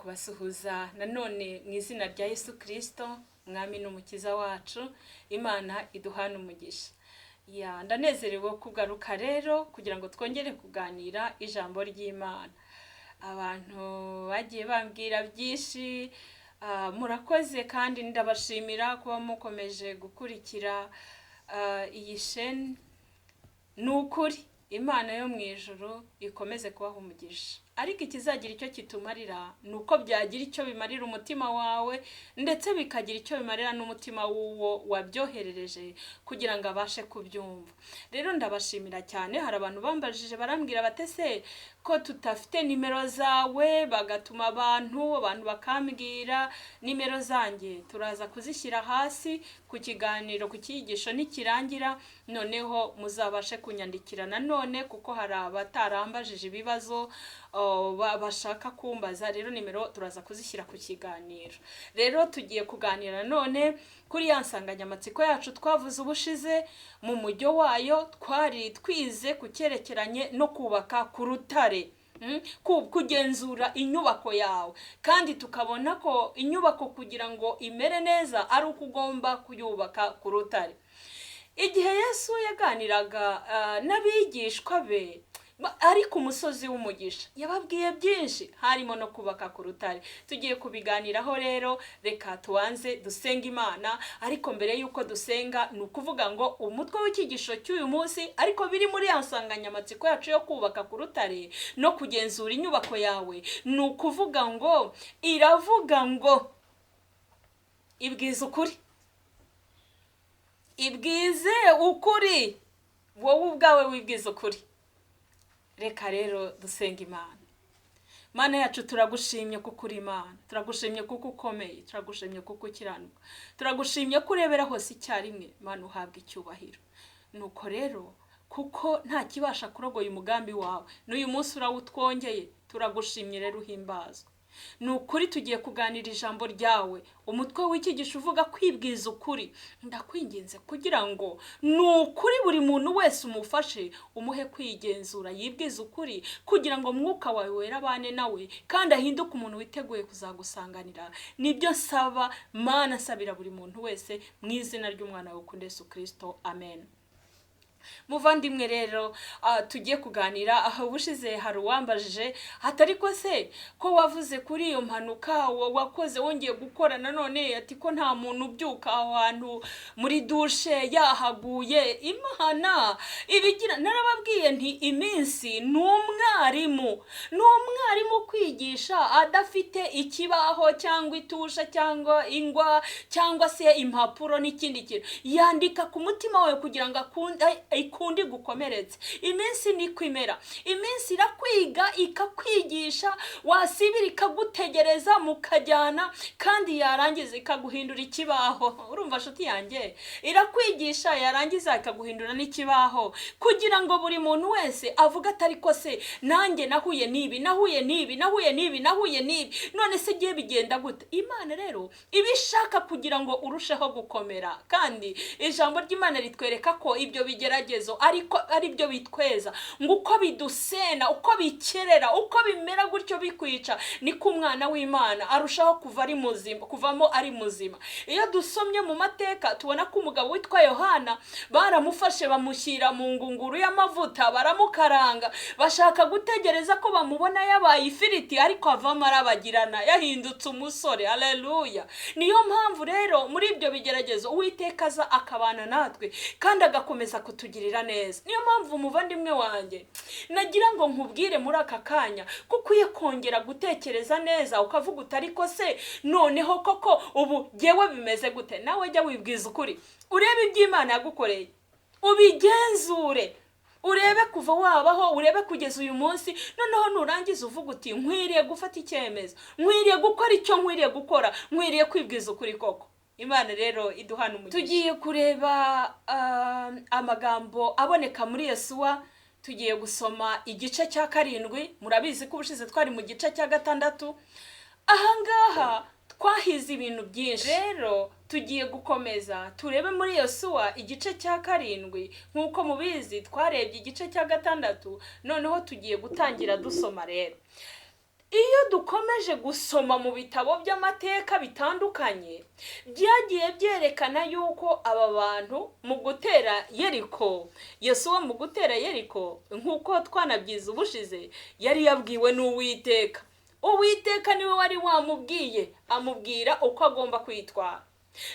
Kubasuhuza nanone mu izina rya Yesu Kirisito, Mwami n'Umukiza wacu. Imana iduhane umugisha. Ya, ndanezerewe kugaruka rero kugira ngo twongere kuganira ijambo ry'Imana. Abantu bagiye bambwira byinshi, murakoze kandi ndabashimira kuba mukomeje gukurikira iyi sheni. Ni ukuri Imana yo mu ijuru ikomeze kubaha umugisha, ariko ikizagira icyo kitumarira ni uko byagira icyo bimarira umutima wawe, ndetse bikagira icyo bimarira n'umutima w'uwo wabyoherereje kugira ngo abashe kubyumva. Rero ndabashimira cyane. Hari abantu bambajije barambwira batese ko tutafite nimero zawe, bagatuma abantu bakambwira nimero zanjye. Turaza kuzishyira hasi ku kiganiro, ku cyigisho nikirangira, noneho muzabashe kunyandikira nanone, kuko hari abatarambajije ibibazo bashaka kumbaza. Rero nimero turaza kuzishyira ku kiganiro. Rero tugiye kuganira none kuri ya nsanganyamatsiko yacu twavuze ubushize. Mu mujyo wayo twari twize ku cyerekeranye no kubaka ku rutare, kugenzura inyubako yawe, kandi tukabona ko inyubako kugira ngo imere neza ari uko ugomba kuyubaka ku rutare. Igihe Yesu yaganiraga n'abigishwa be ari ku musozi w'Umugisha, yababwiye byinshi harimo no kubaka ku rutare. Tugiye kubiganiraho rero. Reka tubanze dusenga Imana, ariko mbere y'uko dusenga ni ukuvuga ngo umutwe w'icyigisho cy'uyu munsi, ariko biri muri ya nsanganyamatsiko yacu yo kubaka ku rutare no kugenzura inyubako yawe, ni ukuvuga ngo iravuga ngo ibwize ukuri, ibwize ukuri, wowe ubwawe wibwize ukuri. Reka rero dusenga Imana. Mana yacu, turagushimye kuko uri Imana, turagushimye kuko ukomeye, turagushimye kuko ukiranuka, turagushimye ko urebera hose icyarimwe. Mana, uhabwa icyubahiro. Nuko rero kuko nta kibasha kurogoya umugambi wawe, n'uyu munsi urawutwongeye, turagushimye rero, uhimbazwe. Ni ukuri tugiye kuganira ijambo ryawe, umutwe w'icyigisho uvuga kwibwiza ukuri. Ndakwinginze kugira ngo ni ukuri buri muntu wese umufashe, umuhe kwigenzura, yibwize ukuri, kugira ngo Mwuka wawe wera abane nawe kandi ahinduke umuntu witeguye kuzagusanganira. Nibyo nsaba Mana, nsabira buri muntu wese mu izina ry'umwana wawe ukunda Yesu Kirisito, amen. Muvandimwe rero tugiye kuganira, aho ubushize hari uwambajije hatari ko se ko wavuze kuri iyo mpanuka wakoze wongeye gukora nanone, ati ko nta muntu ubyuka aho hantu muri dushe yahaguye. Imana ibigira, narababwiye nti iminsi ni umwarimu, ni umwarimu kwigisha adafite ikibaho cyangwa itusha cyangwa ingwa cyangwa se impapuro n'ikindi kintu, yandika ku mutima wawe kugira ngo akunde ikundi gukomeretse. Iminsi niko imera, iminsi irakwiga ikakwigisha, wasibira ikagutegereza mukajyana, kandi yarangiza ikaguhindura ikibaho. Urumva nshuti yanjye, irakwigisha yarangiza ikaguhindura n'ikibaho, kugira ngo buri muntu wese avuge atari ko se nanjye nahuye n'ibi, nahuye n'ibi, nahuye n'ibi, nahuye n'ibi, none se igihe bigenda gute? Imana rero iba ishaka kugira ngo urusheho gukomera, kandi ijambo ry'Imana ritwereka ko ibyo bigeragezo ariko ari byo bitweza, ngo uko bidusena, uko bikerera, uko bimera gutyo bikwica, niko umwana w'Imana arushaho kuva ari muzima, kuvamo ari muzima. Iyo dusomye mu mateka tubona ko umugabo witwa Yohana baramufashe bamushyira mu ngunguru y'amavuta, baramukaranga, bashaka gutegereza ko bamubona yabaye ifiriti, ariko avamo arabagirana, yahindutse umusore. Haleluya! Niyo mpamvu rero muri ibyo bigeragezo Uwiteka aza akabana natwe kandi agakomeza kutugirira neza. Niyo mpamvu umuvandimwe wanjye nagira ngo nkubwire muri aka kanya ko ukwiye kongera gutekereza neza, ukavuga uti ariko se noneho koko ubu jyewe bimeze gute? Nawe jya wibwiza ukuri, urebe iby'Imana yagukoreye, ubigenzure, urebe kuva wabaho, urebe kugeza uyu munsi. Noneho nurangiza uvuga uti nkwiriye gufata icyemezo, nkwiriye gukora icyo nkwiriye gukora, nkwiriye kwibwiza ukuri koko. Imana rero iduhana umugisha. Tugiye kureba amagambo aboneka muri Yesuwa. Tugiye gusoma igice cya 7. Murabizi ko ubushize twari mu gice cya 6. Ahangaha twahize ibintu byinshi, rero tugiye gukomeza turebe muri Yosuwa igice cya 7. Nk'uko mubizi twarebye igice cya 6, noneho tugiye gutangira dusoma. Rero Iyo dukomeje gusoma mu bitabo by'amateka bitandukanye, byagiye byerekana yuko aba bantu mu gutera Yeriko, Yosuwa mu gutera Yeriko, nk'uko twanabyize ubushize, yari yabwiwe n'Uwiteka. Uwiteka niwe wari wamubwiye, amubwira uko agomba kwitwara.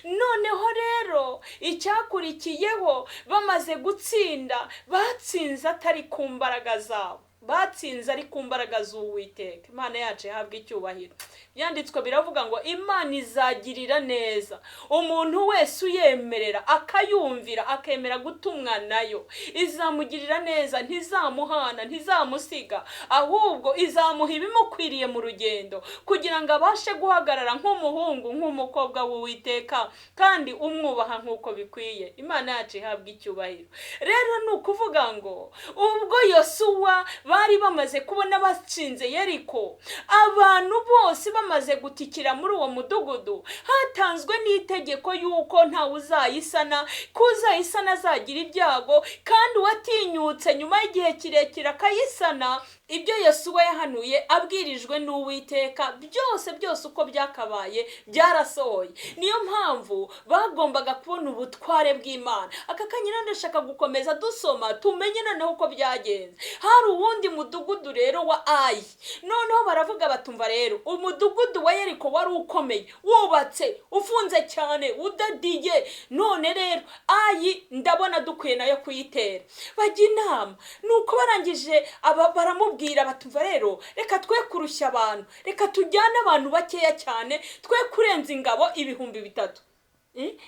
Noneho rero icyakurikiyeho, bamaze gutsinda, batsinze atari ku mbaraga zabo, batsinze ari ku mbaraga z'Uwiteka. Imana yacu ihabwa icyubahiro. Byanditswe biravuga ngo Imana izagirira neza umuntu wese uyemerera, akayumvira, akemera gutumwa nayo. Izamugirira neza, ntizamuhana, ntizamusiga, ahubwo izamuha ibimukwiriye mu rugendo, kugira ngo abashe guhagarara nk'umuhungu, nk'umukobwa w'Uwiteka, kandi umwubaha nk'uko bikwiye. Imana yacu ihabwa icyubahiro. Rero ni ukuvuga ngo ubwo Yosuwa bari bamaze kubona batsinze Yeriko, abantu bose bamaze gutikira muri uwo mudugudu, hatanzwe n'itegeko yuko ntawe uzayisana, ko uzayisana azagira ibyago, kandi uwatinyutse nyuma y'igihe kirekire akayisana, ibyo Yosuwa yahanuye abwirijwe n'Uwiteka byose byose uko byakabaye byarasohoye. Niyo mpamvu bagombaga kubona ubutware bw'Imana. Aka kanya rero ndashaka gukomeza dusoma tumenye noneho uko byagenze. Hari uwundi mudugudu rero wa Ayi. Noneho baravuga batumva rero umudugudu wa Yeriko wari ukomeye, wubatse, ufunze cyane, udadiye. None rero Ayi ndabona dukwiye nayo kuyitera. Bajya inama. Nuko barangije aba baramubwira batumva rero reka twe kurushya abantu, reka tujyane abantu bakeya cyane, twe kurenza ingabo 3000.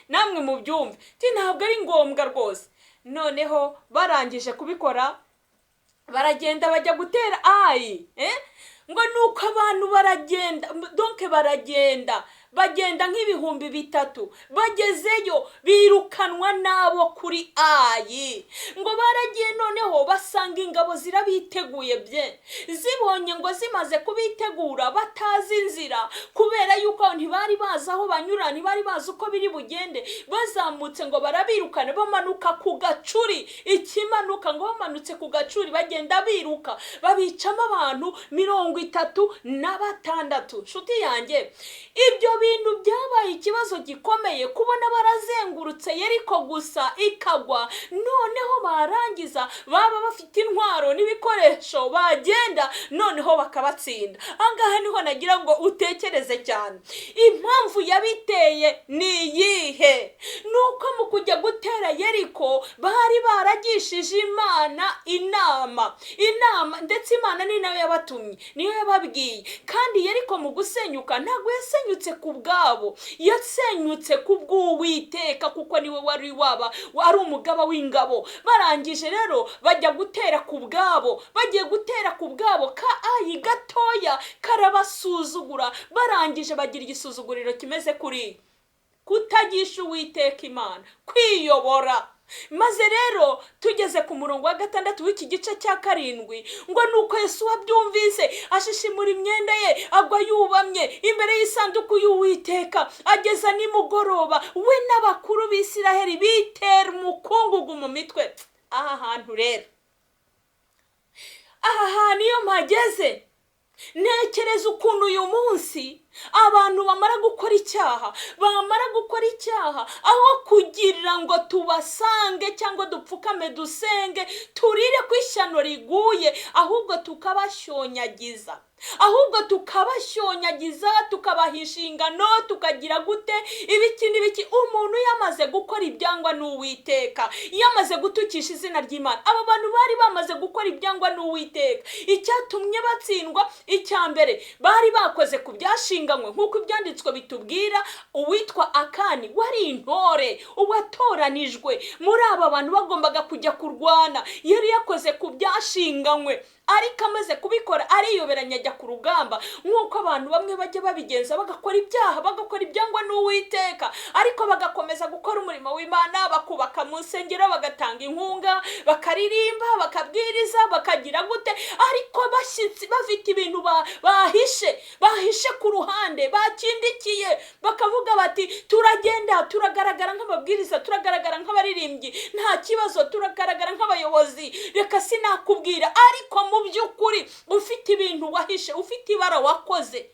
Namwe mubyumve, ntabwo ari ngombwa rwose. Noneho barangije kubikora, baragenda bajya gutera Ayi. Ngo nuko abantu baragenda, donc baragenda bagenda nk'3000, bagezeyo birukanwa nabo kuri Ayi. Ngo baragiye noneho basanga ingabo zirabiteguye bye, zibonye ngo zimaze kubitegura batazi inzira, kubera yuko ntibari bazi aho banyura, ntibari bazi uko biri bugende. Bazamutse ngo barabirukana, bamanuka ku gacuri, ikimanuka ngo bamanutse ku gacuri bagenda biruka, babicamo abantu 36. Nshuti yanjye, ibyo bintu byabaye ikibazo gikomeye kubona barazengurutse Yeriko gusa ikagwa, noneho barangiza baba bafite intwaro n'ibikoresho bagenda noneho bakabatsinda. Angaha niho nagira ngo utekereze cyane. Impamvu yabiteye ni iyihe? Nuko mu kujya gutera Yeriko bari baragishije Imana inama, ndetse Imana ni nayo yabatumye, niyo yababwiye. Kandi Yeriko mu gusenyuka ntabwo yasenyutse ku bwabo, yasenyutse ku bw'Uwiteka, kuko niwe wari waba ari umugaba w'ingabo. Barangije rero bajya gutera ku bwabo, bagiye gutera ku bwabo ka Ayi gatoya karabasuzugura. Barangije bagira igisuzuguriro kimeze kuri kutagisha Uwiteka Imana, kwiyobora. Maze rero tugeze ku murongo wa 6 w'iki gice cya 7, ngo nuko Yesu wabyumvise ashishimura imyenda ye, agwa yubamye imbere y'isanduku y'Uwiteka, ageza nimugoroba, we n'abakuru b'Isiraheli bitera umukungugu mu mitwe. Aha hantu rero, aha hantu iyo mpageze ntekereza ukuntu uyu munsi abantu bamara gukora icyaha, aho kugira ngo tubasange cyangwa dupfukame dusenge turire ku ishyano riguye, ahubwo tukabashyonyagiza, tukabaha inshingano, tukagira gute ibiki n'ibiki. Umuntu yamaze gukora ibyangwa n'Uwiteka, yamaze gutukisha izina ry'Imana. Aba bantu bari bamaze gukora ibyangwa n'Uwiteka. Icyatumye batsindwa, icya mbere bari bakoze ku byashinganywe, nk'uko ibyanditswe bitubwira. Uwitwa Akani wari intore, uwatoranijwe muri aba bantu bagombaga kujya kurwana, yari yakoze ku byashinganywe, ariko amaze kubikora ariyoberanya ajya ku rugamba, nk'uko abantu bamwe bajya babigenza, bagakora ibyaha, bagakora ibyangwa n'Uwiteka, ariko bagakomeza gukora umurimo w'Imana, bakubaka mu nsengero, bagatanga inkunga, bakaririmba, bakabwiriza, bakagira gute, ariko bashyitsi bafite ibintu bahishe ku ruhande, bakindikiye, bakavuga bati turagenda, turagaragara nk'ababwiriza, turagaragara nk'abaririmbyi, nta kibazo, turagaragara nk'abayobozi, reka sinakubwira. Ariko mu by'ukuri ufite ibintu ibintu wahishe, ufite ibara wakoze.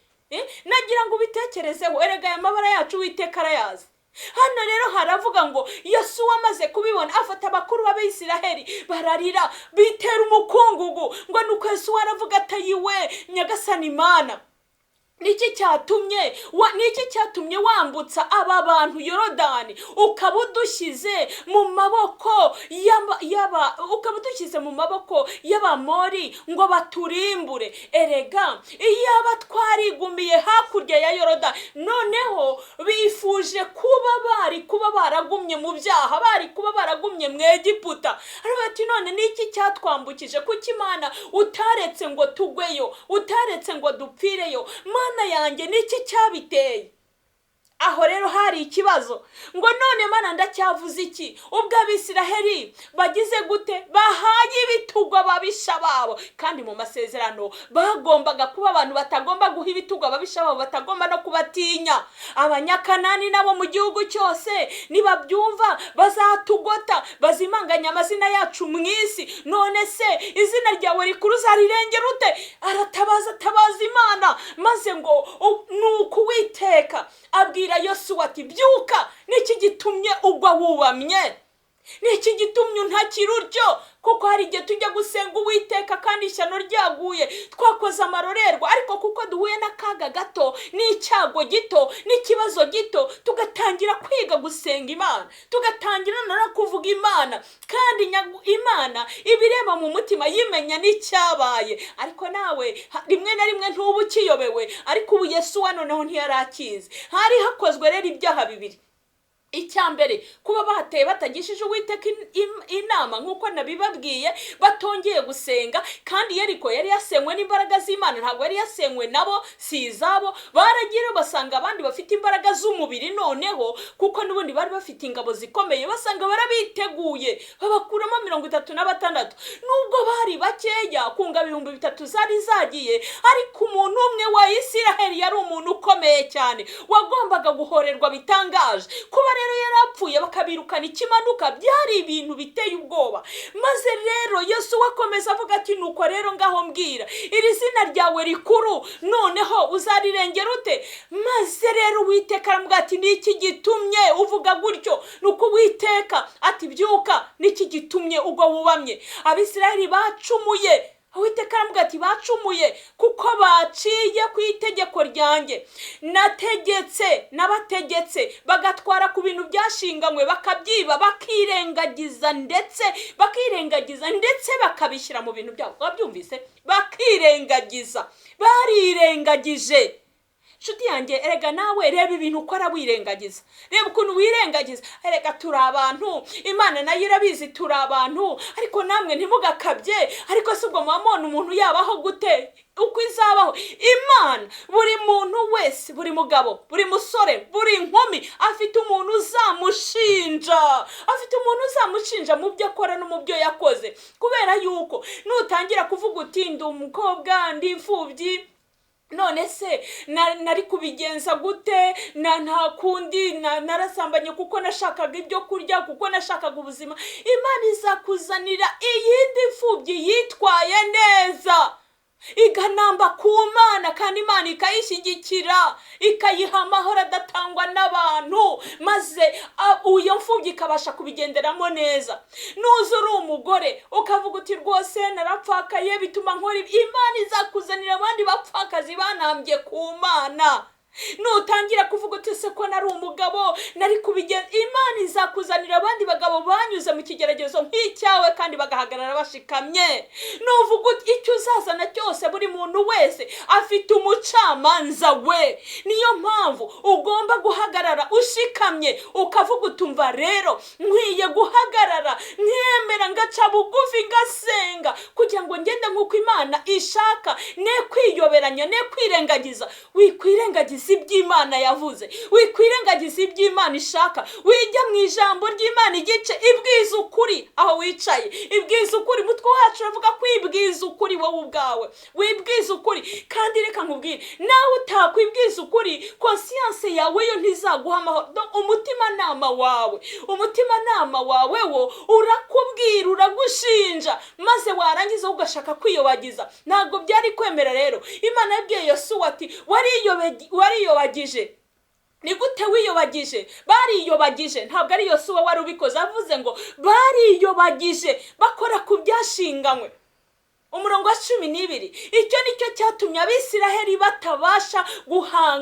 Nagira ngo ubitekerezeho. Erega aya mabara yacu Uwiteka arayazi. Hano rero haravuga ngo Yosuwa amaze kubibona afata abakuru b'Abisiraheli, bararira, bitera umukungugu. Ngo nuko Yosuwa aravuga ati: "Ayiwe Nyagasani Imana, niki cyatumye wambutsa aba bantu Yorodani, ukaba udushyize mu maboko y'Abamori ngo baturimbure? Erega iyaba twarigumiye hakurya ya Yorodani." Noneho bifuje kuba bari kuba baragumye mu byaha, bari kuba baragumye mu Egiputa. Aravuga ati: "None niki cyatwambukije? Kuki Imana utaretse ngo tugweyo, utaretse ngo dupfireyo? Mana yanjye, niki cyabiteye?" Aho rero hari ikibazo ngo: "None Mana, ndacyavuze iki ubwo Abisiraheli bagize gute? Bahaye ibitugu ababisha babo." Kandi mu masezerano bagombaga kuba abantu batagomba guha ibitugu ababisha babo, batagomba no kubatinya. "Abanyakanani nabo mu gihugu cyose nibabyumva bazatugota, bazimanganya amazina yacu mu isi. None se izina ryawe rikuru uzarirengera ute?" Aratabaza, atabaza Imana. Maze ngo ni uko Uwiteka abwira Yosuwa ati: "Byuka, niki gitumye ugwa wubamye? Niki gitumye untakira utyo?" Kuko hari igihe tujya gusenga Uwiteka kandi ishyano ryaguye, twakoze amarorerwa, ariko kuko duhuye n'akaga gato n'icyago gito n'ikibazo gito, tugatangira kwiga gusenga Imana, tugatangira no kuvuga Imana. Kandi Imana ibireba mu mutima, yimenya n'icyabaye, ariko nawe rimwe na rimwe ntuba ukiyobewe. Ariko ubu Yesuwa noneho ntiyari akizi. Hari hakozwe rero ibyaha bibiri. Icya mbere, kuba bateye batagishije Uwiteka inama, nk'uko nabibabwiye, batongeye gusenga. Kandi Yeriko yari yasenywe n'imbaraga z'Imana, ntabwo yari yasenywe nabo, si izabo. Baragiye basanga abandi bafite imbaraga z'umubiri noneho, kuko n'ubundi bari bafite ingabo zikomeye, basanga barabiteguye, babakuramo 36. Nubwo bari bakeya ku ngabo 3000 zari zagiye, ariko umuntu umwe wa Isiraheli yari umuntu ukomeye cyane, wagombaga guhorerwa bitangaje. Kuba rero yarapfuye bakabirukana ikimanuka, byari ibintu biteye ubwoba. Maze rero Yesu akomeza avuga ati: "Nuko rero ngaho mbwira, iri zina ryawe rikuru noneho uzarirengera ute?" Maze rero Uwiteka aramubwira ati: "Niki gitumye uvuga gutyo?" Nuko Uwiteka ati: "Byuka, niki gitumye ugwa wubamye? Abisiraheli bacumuye." Uwiteka aramubwira ati: "Bacumuye kuko baciye ku itegeko ryanjye nategetse, nabategetse, bagatwara ku bintu byashinganywe, bakabyiba, bakirengagiza ndetse bakabishyira mu bintu byabo." Wabyumvise? Bakirengagiza, barirengagije. Nshuti yanjye, erega nawe reba ibintu ukora wirengagiza, reba ukuntu wirengagiza. Erega turi abantu, Imana nayo irabizi, turi abantu, ariko namwe ntimugakabye. Ariko si ubwo muba mubona umuntu yabaho gute? Uko izabaho Imana, buri muntu wese, buri mugabo, buri musore, buri nkumi afite umuntu uzamushinja, afite umuntu uzamushinja mu byo akora no mu byo yakoze. Kubera yuko nutangira kuvuga uti: "Ndi umukobwa, ndi imfubyi, none se nari kubigenza gute? Na nta kundi, narasambanye kuko nashakaga ibyo kurya, kuko nashakaga ubuzima," Imana izakuzanira iyindi mfubyi yitwaye neza, iganamba ku Mana, kandi Imana ikayishyigikira, ikayiha amahoro adatangwa n'abantu, maze iyo mfubyi ikabasha kubigenderamo neza. Nuza uri umugore ukavuga uti: "Rwose narapfakaye, bituma nkora ibi," Imana izakuzanira abandi bapfakazi banambye ku Mana. Nutangira kuvuga uti: "Se ko nari umugabo, nari kubigenza," Imana izakuzanira abandi bagabo banyuze mu kigeragezo nk'icyawe kandi bagahagarara bashikamye. Nuvuga uti icyo uzazana cyose, buri muntu wese afite umucamanza we. Niyo mpamvu ugomba guhagarara ushikamye, ukavuga utumva: "Rero nkwiye guhagarara, nkemera, ngaca bugufi, ngasenga kugira ngo ngende nk'uko Imana ishaka, ne kwiyoberanya, ne kwirengagiza." Wikwirengagiza. Wikwirengagiza iby'Imana yavuze, wikwirengagiza iby'Imana ishaka, wijya mu ijambo ry'Imana igice, ibwiza ukuri aho wicaye, ibwiza ukuri. Mutwe wacu uravuga kwibwiza ukuri wowe ubwawe, wibwiza ukuri. Kandi reka nkubwire, nawe utakwibwiza ukuri, conscience yawe yo ntizaguha amahoro. Umutimanama wawe, umutimanama wawe wo urakubwira, uragushinja, maze warangiza ugashaka kwiyobagiza. Ntabwo byari kwemera. Rero Imana yabwiye Yosuwa ati wariyobagije. Ni gute wiyobagije? Bariyobagije, ntabwo ari Yosuwa wari ubikoze, avuze ngo bariyobagije bakora ku byashinganywe. Umurongo wa 12, icyo nicyo cyatumye Abisiraheli batabasha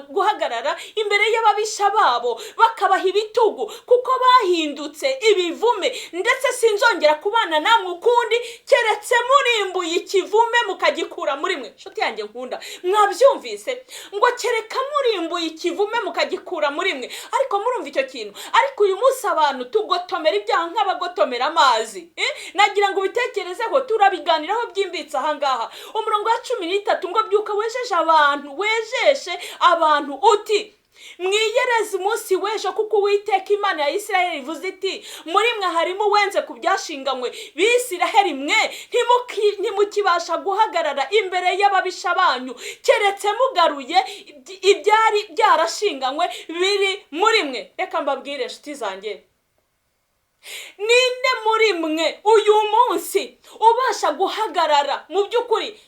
guhagarara imbere y'ababisha babo, bakabaha ibitugu, kuko bahindutse ibivume. Ndetse sinzongera kubana namwe ukundi, keretse murimbuye ikivume mukagikura muri mwe. Nshuti yanjye nkunda, mwabyumvise ngo kereka murimbuye ikivume mukagikura muri mwe. Ariko murumva icyo kintu? Ariko uyu munsi abantu tugotomera ibyaha nk'abagotomera amazi. Nagira ngo ubitekerezeho, turabiganiraho byimbitse ahangaha. Umurongo wa 13 ngo byuka wejeje abantu, wejeshe abantu uti mwiyereze umunsi w'ejo, kuko Uwiteka Imana ya Isiraheli ivuze iti muri mwe harimo uwenze ku byashinganywe. Bisiraheli mwe, ntimukibasha guhagarara imbere y'ababisha banyu, keretse mugaruye ibyari byarashinganywe biri muri mwe. Reka mbabwire inshuti zanjye, ninde muri mwe uyu munsi ubasha guhagarara mu by'ukuri,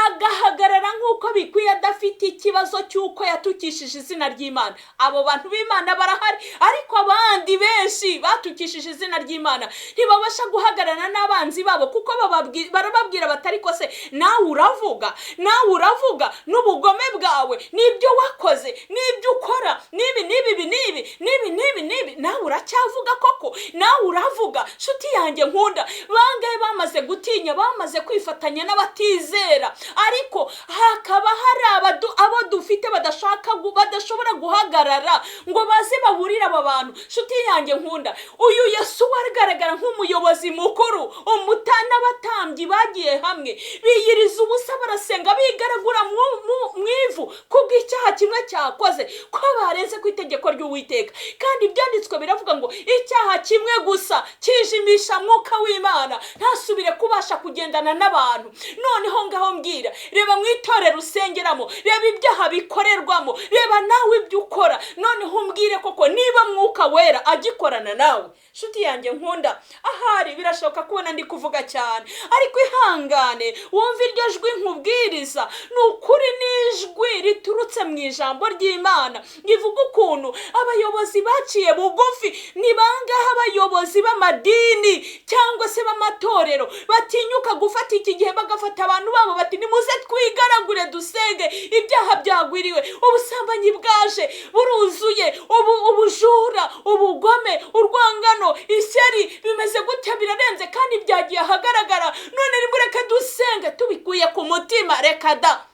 agahagarara nk'uko bikwiye, adafite ikibazo cy'uko yatukishije izina ry'Imana? Abo bantu b'Imana barahari, ariko abandi benshi batukishije izina ry'Imana ntibabasha guhagarara n'abanzi babo, kuko barababwira batari ko se nawe uravuga, nawe uravuga n'ubugome bwawe, n'ibyo wakoze, n'ibyo ukora, n'ibi n'ibi n'ibi n'ibi n'ibi n'ibi, nawe uracyavuga koko, nawe uravuga. Nshuti yanjye nkunda, bangahe bamaze gutinya, bamaze kwifatanya n'abatizera, ariko hakaba hari abo dufite badashobora guhagarara ngo baze baburire aba bantu. Nshuti yanjye nkunda, uyu Yesu agaragara nk'umuyobozi mukuru, n'abatambyi bagiye hamwe biyiriza ubusa, barasenga, bigaragura mu ivu kubw'icyaha kimwe cyakoze, ko barenze ku itegeko ry'Uwiteka. Kandi ibyanditswe biravuga ngo icyaha kimwe gusa kijimisha mwuka w'Imana, ntasubire kubasha kugendana n'abantu. Noneho ngaho mbwira, reba mu itorero usengeramo, reba ibyaha bikorerwamo, reba nawe ibyo ukora, noneho umbwire koko niba mwuka wera agikorana nawe. Nshuti yanjye nkunda, ahari birashoboka kubona ndi kuvuga cyane, ariko ihangane wumve iryo jwi nkubwiriza. Ni ukuri, n'ijwi riturutse mu ijambo ry'Imana rivuga ukuntu abayobozi baciye bugufi. Ni bangahe abayobozi b'amadini cyangwa se b'amatorero batinyuka gufata iki gihe bagafata abantu babo bati nimuze twigaragure dusenge, ibyaha byagwiriwe, ubusambanyi bwaje buruzuye, ubujura, ubugome, urwangano, ishyari, bimeze gutya, birarenze kandi byagiye ahagaragara. None nimureke dusenge tubikuye ku mutima. Reka da,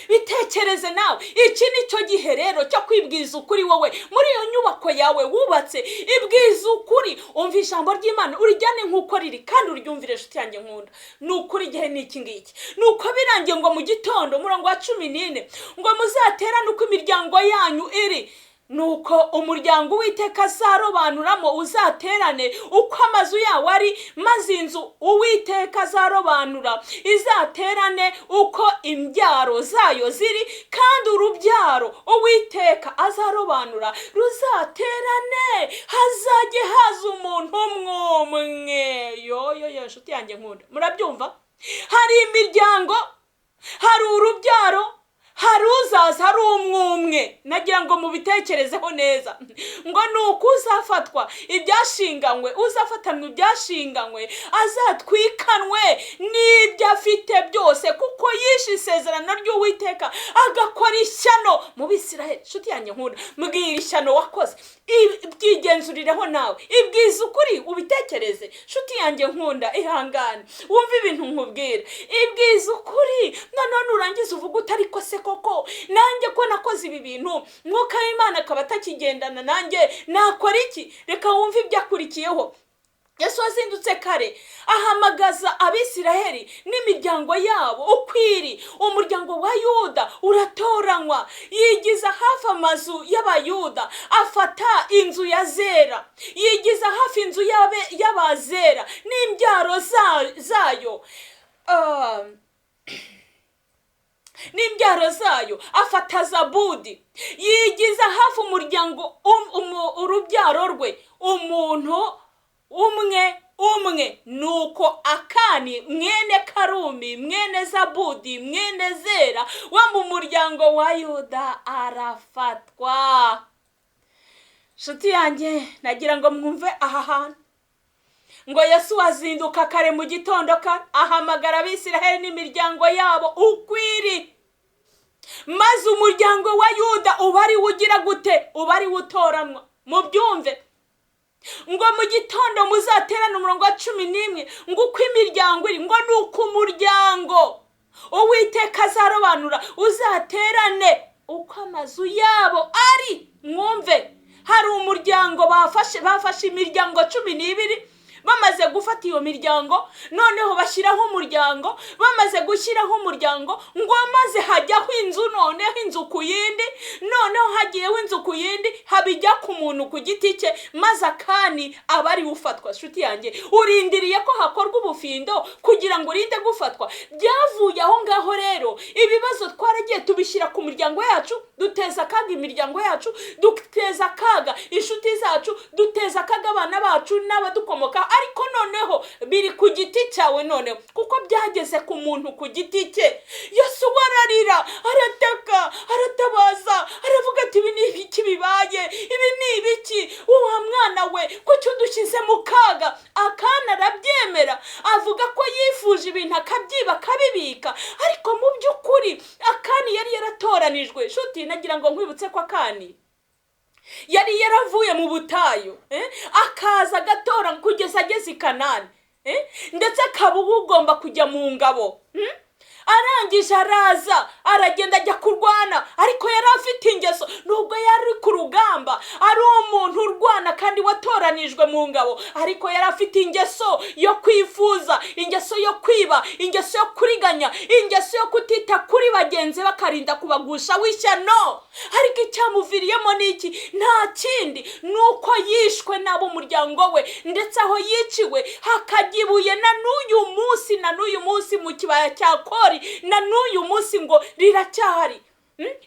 bitekereze nawe. Iki nicyo gihe rero cyo kwibwiza ukuri. Wowe muri iyo nyubako yawe wubatse, ibwiza ukuri, umva ijambo ry'Imana, urijyane nk'uko riri kandi uryumvire. Inshuti yanjye nkunda, ni ukuri igihe ni iki ngiki. Ni uko birangiye ngo mu gitondo, umurongo wa 14 ngo muzaterane uko imiryango yanyu iri, nuko umuryango Uwiteka azarobanuramo uzaterane uko amazu yawo ari, maze inzu Uwiteka azarobanura izaterane uko imbyaro zayo ziri, kandi urubyaro Uwiteka azarobanura ruzaterane, hazajye haza umuntu umwe. Yo yo yo, nshuti yanjye nkunda, murabyumva? Hari imiryango, hari urubyaro, hari uzaza ari umwumwe. Nagira ngo mubitekerezeho neza, ngo ni uko uzafatwa ibyashinganywe, uzafatanwa ibyashinganywe, azatwikanwe n'ibyo afite byose, kuko yishe isezerano ry'Uwiteka agakora ishyano mu Bisiraheli. Nshuti yanjye nkunda, mbwira ishyano wakoze, byigenzurireho nawe, ibwiza ukuri, ubitekereze. Nshuti yanjye nkunda, ihangane wumve ibintu nkubwira, ibwiza ukuri. Noneho nurangiza uvuga utari ko se koko nanjye ko nakoze ibi bintu, mwuka w'Imana akaba atakigendana nanjye, nakora iki? Reka wumve ibyakurikiyeho. Yesu azindutse kare ahamagaza Abisiraheli n'imiryango yabo ukwiri. Umuryango wa Yuda uratoranywa, yigiza hafi amazu y'Abayuda, afata inzu ya Zera, yigiza hafi inzu y'Abazera n'imbyaro zayo, n'imbyaro zayo, afata Zabudi, yigiza hafi umuryango urubyaro rwe, umuntu umwe umwe. Nuko Akani mwene Karumi mwene Zabudi mwene Zera wo mu muryango wa Yuda arafatwa. Nshuti yanjye, nagira ngo mwumve aha hantu ngo Yesu azinduka kare mu gitondo kare ahamagara Abisiraheli n'imiryango yabo ukwiri, maze umuryango wa Yuda uba ari ugira gute? Uba ari utoranwa. Mubyumve ngo mu gitondo muzaterane, umurongo wa 11, ngo uko imiryango iri, ngo ni uko umuryango Uwiteka azarobanura uzaterane uko amazu yabo ari. Mwumve, hari umuryango bafashe imiryango 12, bamaze gufata iyo miryango noneho bashyiraho umuryango, bamaze gushyiraho umuryango ngo maze hajyaho inzu, noneho inzu ku yindi, noneho hagiyeho inzu ku yindi, habijya ku muntu ku giti cye, maze Akani aba ari ufatwa. Nshuti yanjye, urindiriye ko hakorwa ubufindo kugira ngo urinde gufatwa? Byavuye aho ngaho rero ibibazo twaragiye tubishyira ku miryango yacu, duteza akaga imiryango yacu, duteza akaga inshuti zacu, duteza akaga abana bacu n'abadukomoka. Ariko noneho biri ku giti cyawe noneho, kuko byageze ku muntu ku giti cye. Yesu ararira, arataka, aratabaza, aravuga ati ibi ni ibiki bibaye? Ibi ni ibiki? Wa mwana we, kuki udushyize mu kaga? Akana arabyemera, avuga ko yifuje ibintu akabyiba akabibika, ariko mu by'ukuri Akani yari yaratoranijwe. Nshuti, nagira ngo nkwibutse ko Akani yari yaravuye mu butayu, akaza agatora kugeza ageze i Kanani, ndetse akaba ugomba kujya mu ngabo. Arangije araza aragenda ajya kurwana, ariko yari afite ingeso, nubwo yari ku rugamba ari umuntu urwana kandi watoranijwe mu ngabo, ariko yari afite ingeso yo kwifuza, ingeso yo kwiba, ingeso yo kuriganya, ingeso yo kutita kuri bagenzi bakarinda kubagusha w'ishyano. Ariko icyamuviriyemo ni iki? Nta kindi, ni uko yishwe n'ab'umuryango we, ndetse aho yiciwe hakajya ibuye na n'uyu munsi, na n'uyu munsi mu kibaya cya Kori, na n'uyu munsi ngo riracyahari.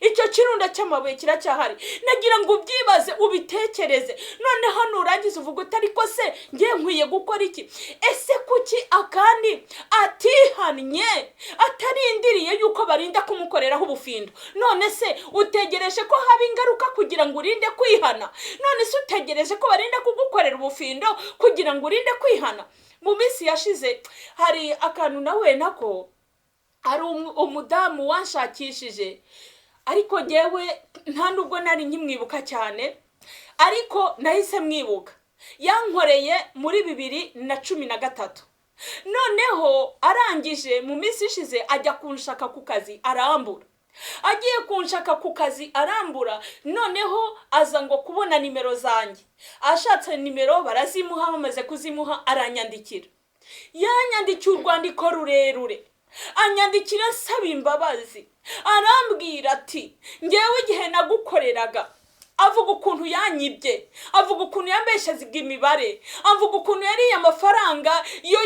Icyo kirunda cy'amabuye kiracyahari. Nagira ngo ubyibaze, ubitekereze, noneho nurangiza uvuga uti ariko se ngiye nkwiye gukora iki? Ese kuki Akani atihannye, atarindiriye yuko barinda kumukoreraho ubufindo? None se utegereje ko haba ingaruka kugira ngo urinde kwihana? None se utegereje ko barinda kugukorera ubufindo kugira ngo urinde kwihana? Mu minsi yashize hari akantu nawe nako hari umudamu wanshakishije, ariko ngewe nta nubwo nari nkimwibuka cyane, ariko nahise mwibuka. Yankoreye muri 2013. Noneho arangije mu minsi ishize ajya kunshaka ku kazi arambura. Agiye kunshaka ku kazi arambura, noneho aza ngo kubona nimero zanjye. Ashatse nimero barazimuha, bamaze kuzimuha aranyandikira. Yanyandikiye urwandiko rurerure, anyandikira nsaba imbabazi, arambwira ati ngewe igihe nagukoreraga, avuga ukuntu yanyibye, avuga ukuntu yambeshaga imibare, avuga ukuntu yariye amafaranga yo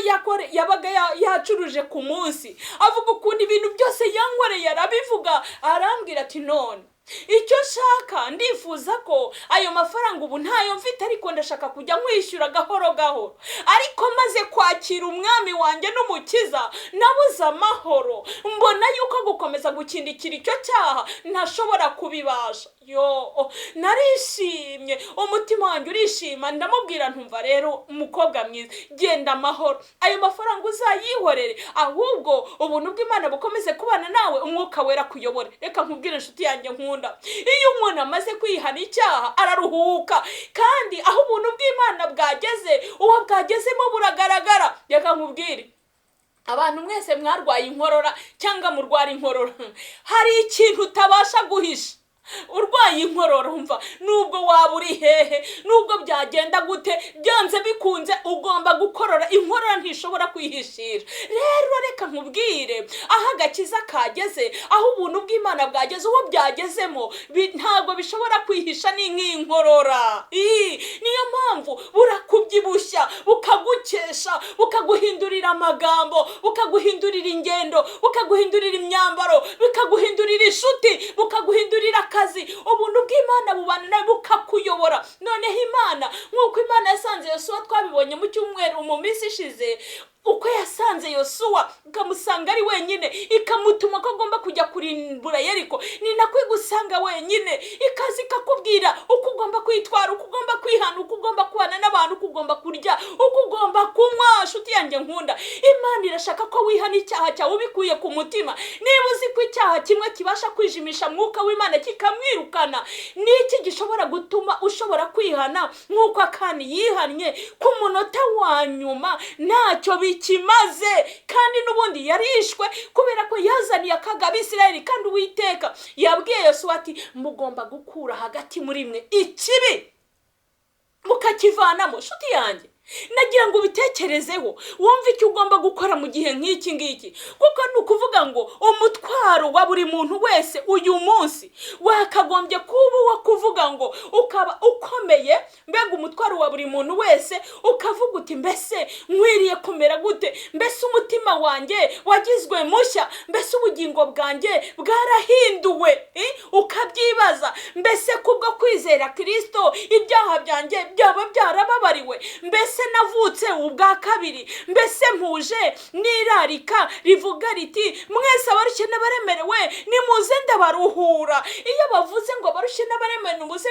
yabaga yacuruje ku munsi, avuga ukuntu ibintu byose yankoreye arabivuga. Arambwira ati none icyo nshaka, ndifuza ko ayo mafaranga ubu ntayo mfite, ariko ndashaka kujya nkwishyura gahoro gahoro, ariko maze kwakira umwami wanjye n'umukiza nabuze amahoro, mbona yuko gukomeza gukindikira icyo cyaha ntashobora kubibasha. Yo, narishimye, umutima wanjye urishima. Ndamubwira ntumva rero umukobwa mwiza, genda amahoro, ayo mafaranga uzayihorere, ahubwo ubuntu bw'Imana bukomeze kubana nawe, umwuka wera kuyobore. Reka nkubwire inshuti yanjye nkunda, iyo umuntu amaze kwihana icyaha araruhuka, kandi aho ubuntu bw'Imana bwageze, uwo bwagezemo buragaragara. Reka nkubwire, abantu mwese mwarwaye inkorora cyangwa murwara inkorora, hari ikintu utabasha guhisha. Urwaye inkorora, umva, nubwo waba uri hehe, nubwo byagenda gute, byanze bikunze ugomba gukorora. Inkorora ntishobora kwihishira. Rero reka nkubwire aho agakiza kageze, aho ubuntu bw'Imana bwageze, uwo byagezemo ntabwo bishobora kwihisha, ni nk'inkorora. Niyo mpamvu burakubyibushya, bukagukesha, bukaguhindurira amagambo, bukaguhindurira ingendo, bukaguhindurira imyambaro, bukaguhindurira inshuti, bukaguhindurira akazi. Ubuntu bw'Imana bubana nawe, bukakuyobora. Noneho Imana, nk'uko Imana yasanze Yosuwa, twabibonye mu cyumweru mu minsi ishize, uko yasanze Yosuwa ikamusanga ari wenyine, ikamutuma ko agomba kujya kurimbura Yeriko, ni nako igusanga wenyine, ikaza ikakubwira uko ugomba kwitwara, uko ugomba kwihana, uko ugomba kubana n'abantu, uko ugomba kurya, uko ugomba kunywa. Nshuti yanjye nkunda, Imana irashaka ko wihana icyaha cyawe ubikuye ku mutima. Niba uzi ko icyaha kimwe kibasha kwijimisha mwuka w'Imana kikamwirukana, niki gishobora gutuma ushobora kwihana nk'uko Akani yihannye ku munota wa nyuma? Ntacyo kimaze, kandi n'ubundi yarishwe kubera ko yazaniye akaga Abisirayeli. Kandi Uwiteka yabwiye Yosuwa ati mugomba gukura hagati muri mwe ikibi mukakivanamo. Nshuti yanjye, nagira ngo ubitekerezeho, wumve icyo ugomba gukora mu gihe nk'iki ngiki, kuko ni ukuvuga ngo umutwaro wa buri muntu wese uyu munsi wakagombye kuba uwo kuvuga ngo ukaba ukomeye. Mbega umutwaro wa buri muntu wese, ukavuga uti mbese nkwiriye kumera gute? Mbese umutima wanjye wagizwe mushya? Mbese ubugingo bwanjye bwarahinduwe? Ukabyibaza, mbese kubwo kwizera Kristo ibyaha byanjye byaba byarababariwe? Mbese navutse ubwa kabiri? Mbese mpuje n'irarika rivuga riti mwese abarushye n'abaremerewe nimuze ndabaruhura? Iyo bavuze ngo abarushye n'abaremerewe nimuze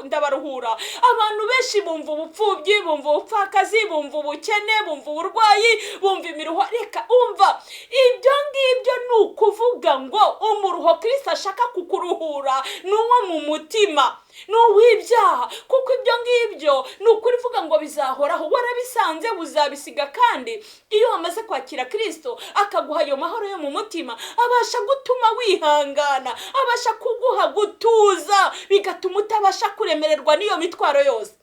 ndabaruhura, abantu benshi bumva ubupfubyi, bumva ubupfakazi, bumva ubukene, bumva uburwayi, bumva imiruho. Reka umva, ibyo ngibyo ni ukuvuga ngo umuruho Kristo ashaka kukuruhura ni uwo mu mutima, ni uw'ibyaha, kuko ibyo ngibyo ni ukuri uvuga ngo bizahoraho, warabisanze uzabisiga. Kandi iyo wamaze kwakira Kristo akaguha ayo mahoro yo mu mutima, abasha gutuma wihangana, abasha kuguha gutuza, bigatuma utabasha kuremererwa n'iyo mitwaro yose.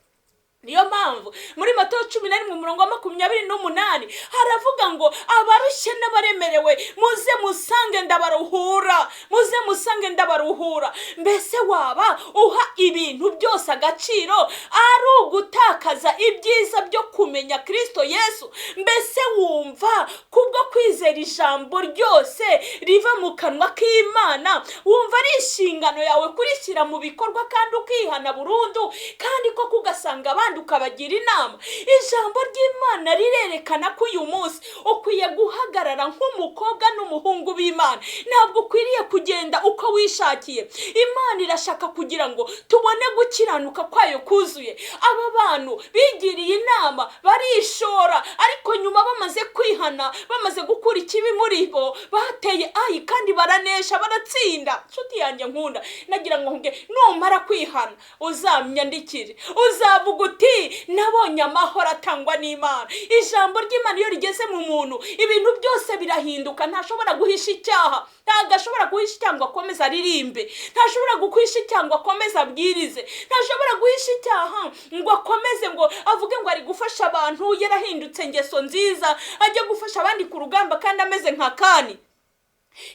Niyo mpamvu muri Matayo 11 umurongo wa 28 haravuga ngo abarushye n'abaremerewe muze musange ndabaruhura, muze musange ndabaruhura. Mbese waba uha ibintu byose agaciro ari ugutakaza ibyiza byo kumenya Kristo Yesu? Mbese wumva kubwo kwizera ijambo ryose riva mu kanwa k'Imana, wumva ari inshingano yawe kurishyira mu bikorwa kandi ukihana burundu, kandi koko ugasanga abandi ukabagira inama? Ijambo ry'Imana rirerekana ko uyu munsi ukwiye guhagarara nk'umukobwa n'umuhungu b'Imana. Ntabwo ukwiriye kugenda uko wishakiye. Imana irashaka kugira ngo tubone gukiranuka kwayo kuzuye. Aba bantu bigiriye inama barishora, ariko nyuma bamaze kwihana, bamaze gukura ikibi muri bo, bateye Ayi kandi baranesha, baratsinda. Nshuti yanjye nkunda, nagira ngo nge numara kwihana uzamyandikire, uzavuga uti nabonye amahoro atangwa n'Imana. Ijambo ry'Imana iyo rigeze mu muntu, ibintu byose birahinduka. Ntashobora guhisha icyaha, ntabwo ashobora guhisha icyaha ngo akomeze aririmbe, ntashobora guhisha icyaha ngo akomeze abwirize, ntashobora guhisha icyaha ngo akomeze ngo avuge ngo ari gufasha abantu, yarahindutse ingeso nziza, ajya gufasha abandi ku rugamba kandi ameze nka Kani.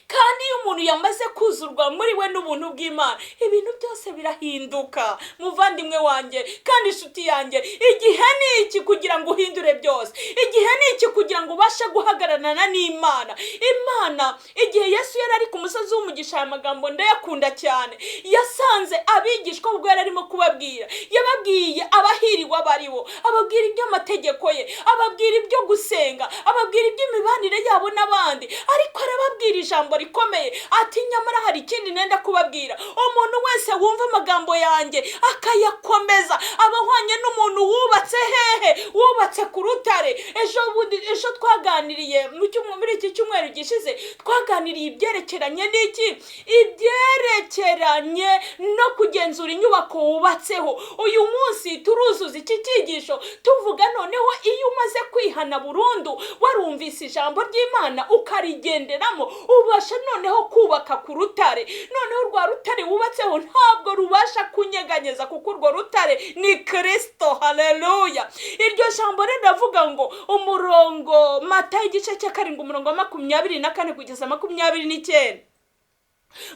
Kandi iyo umuntu yamaze kuzurwa muri we n'ubuntu bw'Imana, ibintu byose birahinduka. Muvandimwe wanjye kandi inshuti yanjye, igihe ni iki kugira ngo uhindure byose. Igihe ni iki kugira ngo ubashe guhagararana n'Imana. Imana, igihe Yesu yari ari ku musozi w'umugisha, aya magambo ndayakunda cyane, yasanze abigishwa ubwo yari arimo kubabwira, yababwiye abahiriwe abaribo, ababwira iby'amategeko ye, ababwira ibyo gusenga, ababwira iby'imibanire yabo n'abandi, ariko arababwira ijambo rikomeye ati nyamara hari ikindi nenda kubabwira. Umuntu wese wumva amagambo yanjye akayakomeza aba ahwanye n'umuntu wubatse hehe? Wubatse ku rutare. Ejo twaganiriye muri iki cyumweru gishize, twaganiriye ibyerekeranye n'iki? Ibyerekeranye no kugenzura inyubako wubatseho. Uyu munsi turuzuza iki cyigisho tuvuga noneho iyo umaze kwihana burundu, warumvise ijambo ry'Imana ukarigenderamo, Ubasha noneho kubaka ku rutare, noneho rwa rutare wubatseho ntabwo rubasha kunyeganyeza, kuko urwo rutare ni Kirisito. Haleluya! Iryo jambo rero riravuga ngo umurongo Matayo igice cya 7 umurongo wa 24 kugeza 29,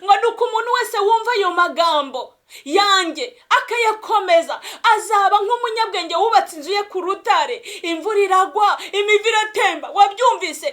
ngo ni uko umuntu wese wumva ayo magambo yanjye akayakomeza azaba nk'umunyabwenge wubatse inzu ye ku rutare. Imvura iragwa, imivu iratemba, wabyumvise,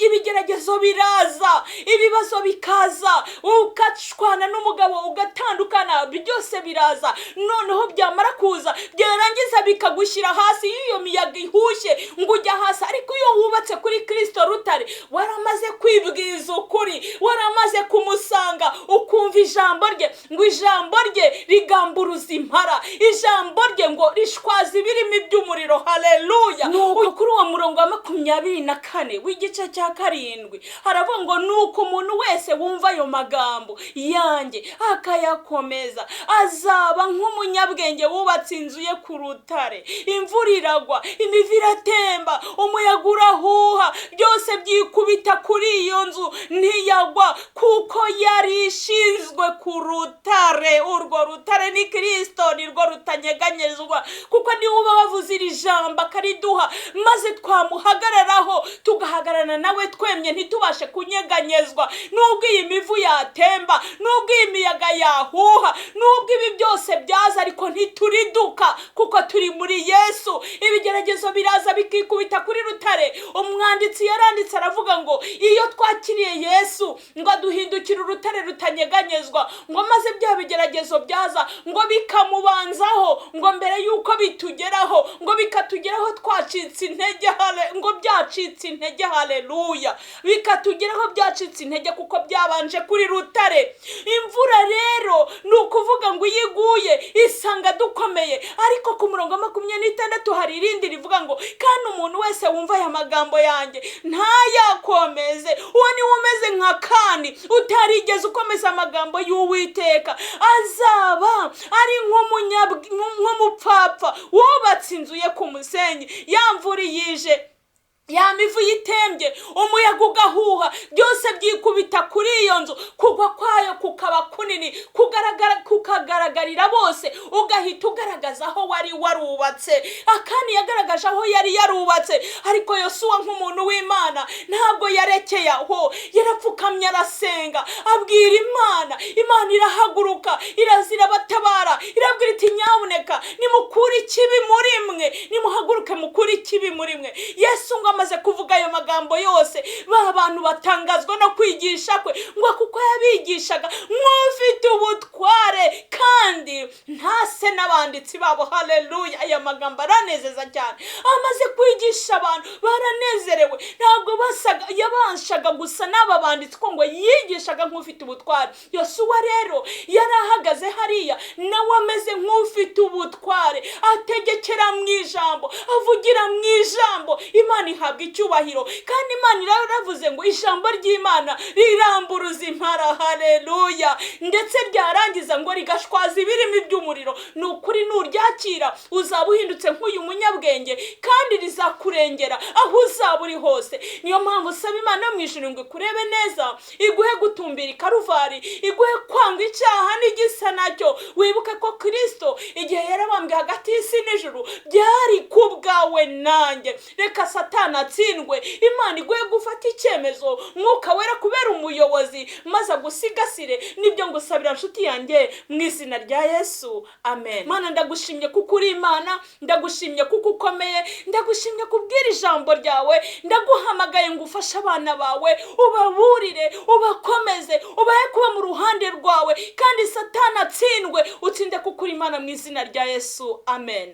ibigeragezo biraza, ibibazo bikaza, ukashwana n'umugabo ugatandukana, byose biraza. Noneho byamara kuza byarangiza bikagushyira hasi. Iyo iyo miyaga ihushye ngo ujya hasi, ariko iyo wubatse kuri Kirisito rutare, waramaze kwibwiza ukuri, waramaze kumusanga, ukumva ijambo rye, ngo ijambo rye rigamburuza impara, ijambo rye ngo rishwaza ibirimi by'umuriro. Haleluya! Nuko kuri uwo murongo wa 24 w'igice cya 7 haravuga ngo nuko umuntu wese wumva ayo magambo yanjye akayakomeza azaba nk'umunyabwenge wubatse inzu ye ku rutare. Imvura iragwa, imivu iratemba, umuyaga urahuha, byose byikubita kuri iyo nzu ntiyagwa, kuko yari ishinzwe ku rutare. Urwo rutare ni Kirisito, nirwo rutanyeganyezwa, kuko niwe uba wavuze iri jambo akariduha, maze twamuhagararaho tugahagararana nawe twemye, ntitubashe kunyeganyezwa. Nubwo iyi mivu yatemba, nubwo iyi miyaga yahuha, nubwo ibi byose byaza, ariko ntituriduka kuko turi muri Yesu. Ibigeragezo biraza bikikubita kuri rutare. Umwanditsi yaranditse aravuga ngo iyo twakiriye Yesu ngo aduhindukire urutare rutanyeganyezwa, ngo maze bya bigeragezo byaza ngo bikamubanzaho, ngo mbere yuko bitugeraho, ngo bikatugeraho twacitse intege, ngo byacitse intege. Haleluya! Bikatugeraho byacitse intege kuko byabanje kuri rutare. Imvura rero ni ukuvuga ngo iyo iguye isanga dukomeye. Ariko ku murongo 26 hari irindi rivuga ngo kandi umuntu wese wumva aya magambo yanjye ntayakomeze, uwo niwe umeze nka Kani utarigeze ukomeza amagambo y'Uwiteka, azaba ari nk'umupfapfa wubatse inzu ye ku musenyi. Ya mvura yije, ya mivu yitembye, umuyaga ugahuha, byose byikubita kuri iyo nzu, kugwa kwayo kukaba kunini, kukagaragarira bose, ugahita ugaragaza aho wari warubatse. Akani yagaragaje aho yari yarubatse, ariko Yosuwa nk'umuntu w'Imana ntabwo yarekeye aho, yarapfukamye arasenga, abwira Imana. Imana irahaguruka, irazira batabara, irabwira iti nyabuneka nimukure ikibi muri mwe, nimuhaguruke mukure ikibi muri mwe. Yesu ngo amaze kuvuga ayo magambo yose, ba bantu batangazwa no kwigisha kwe, ngo kuko yabigishaga nk'ufite ubutware kandi ntase n'abanditsi babo. Haleluya! Aya magambo aranezeza cyane. Amaze kwigisha abantu baranezerewe, ntabwo basaga yabashaga gusa n'aba banditsi, ko ngo yigishaga nk'ufite ubutware. Yosuwa rero yarahagaze hariya nawe ameze nk'ufite ubutware, ategekera mu ijambo, avugira mu ijambo, Imana ihabwa icyubahiro. Kandi Imana iravuze ngo ijambo ry'Imana riramburuza impara. Haleluya! Ndetse ryarangiza ngo rigashwaza ibirimi by'umuriro. Ni ukuri nuryakira uzaba uhindutse nk'uyu munyabwenge, kandi rizakurengera aho uzaba uri hose. Niyo mpamvu usaba Imana mu ijuru ngo ikurebe neza, iguhe gutumbira ikaruvari, iguhe kwanga icyaha n'igisa nacyo. Wibuke ko Kirisito igihe yarabambwe hagati y'isi n'ijuru byari ku bwawe nanjye. Reka Satani atsindwe, Imana iguhe gufata icyemezo, Mwuka Wera kubera umuyobozi, maze agusigasire. Nibyo ngusabira nshuti yanjye mu izina rya Yesu, amen. Mana, ndagushimye kuko uri Imana, ndagushimye kuko ukomeye, ndagushimye kubwira ijambo ryawe. Ndaguhamagaye ngo ufashe abana bawe, ubaburire, ubakomeze, ubahe kuba mu ruhande rwawe, kandi Satani atsindwe, utsinde kuko uri Imana mu izina rya Yesu, amen.